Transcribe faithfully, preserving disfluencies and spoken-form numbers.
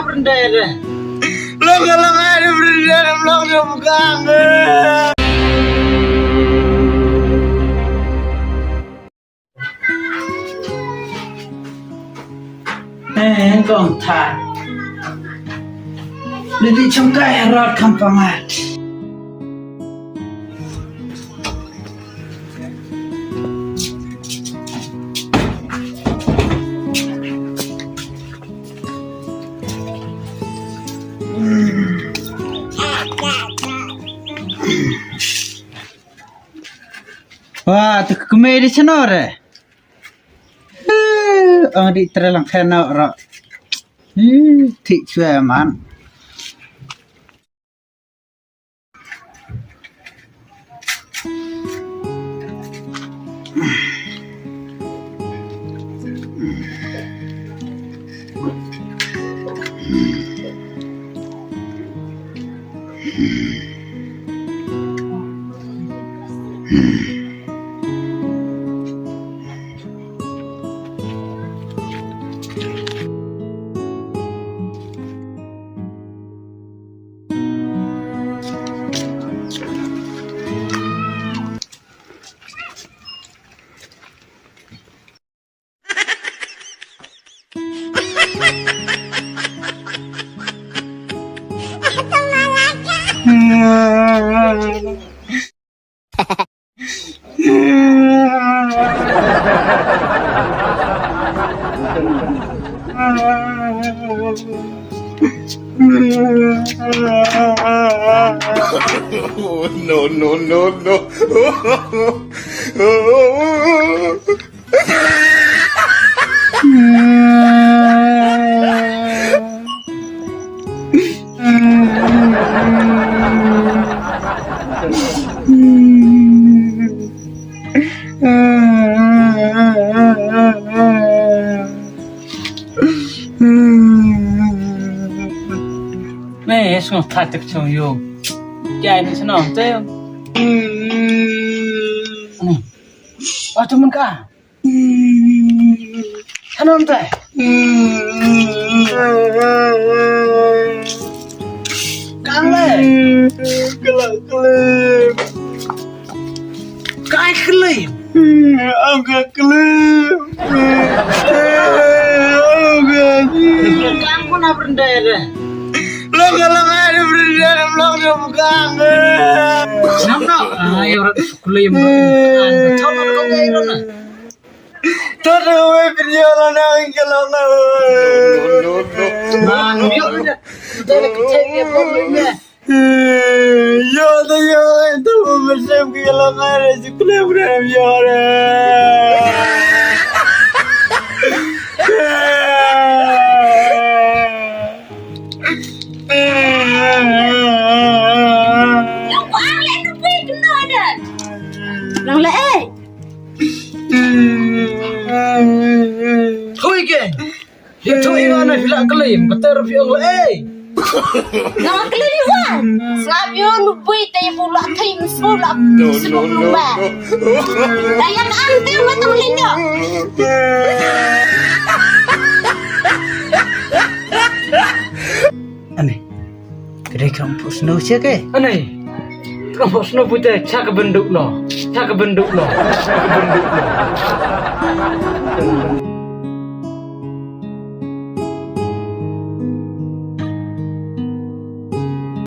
Brenda re. Long ka long ai Brenda, long ka buka. Eh, kong tha. Lili chungkai rot kam pangat. Wa, tu kmie di seno re. Ang di trelang kena ro. Ti chue man. No, no, no, no. Ne, es ngam phatik chong yo. Kya ini senang te. Ani. Wa tu mun ka. Hanom te. Kang le. Kala kala. Kai klim. Ang ka klim. Ang ka klim. Kang pun apa rendah ya? Long ka long ai rendah, long ka buka. Nam no. Ah, ya orang klim. Chama ko kai ro na. Tot ko wei video la na ka long na. Man yo. Dale ke check ya problem ya. Yo, to yo, to mo mo sem ki lo ngai re, si kule kule yo re. Nang ko ang le nu pui tu no da. Nang le eh. Thui ke. Ïa, to ïa nga na phi la claim, ka ter phi ong la, eh. Nga claim wan. Sngap ïa u bui te ïa u la thim sbu la sbu lu ba. Da ïa ka am te wa tang lin ïa. Ani. Kre kram pus no che ke. Ani. Kram pus no pute cha ka benduk no. Cha ka benduk no. Cha ka benduk no.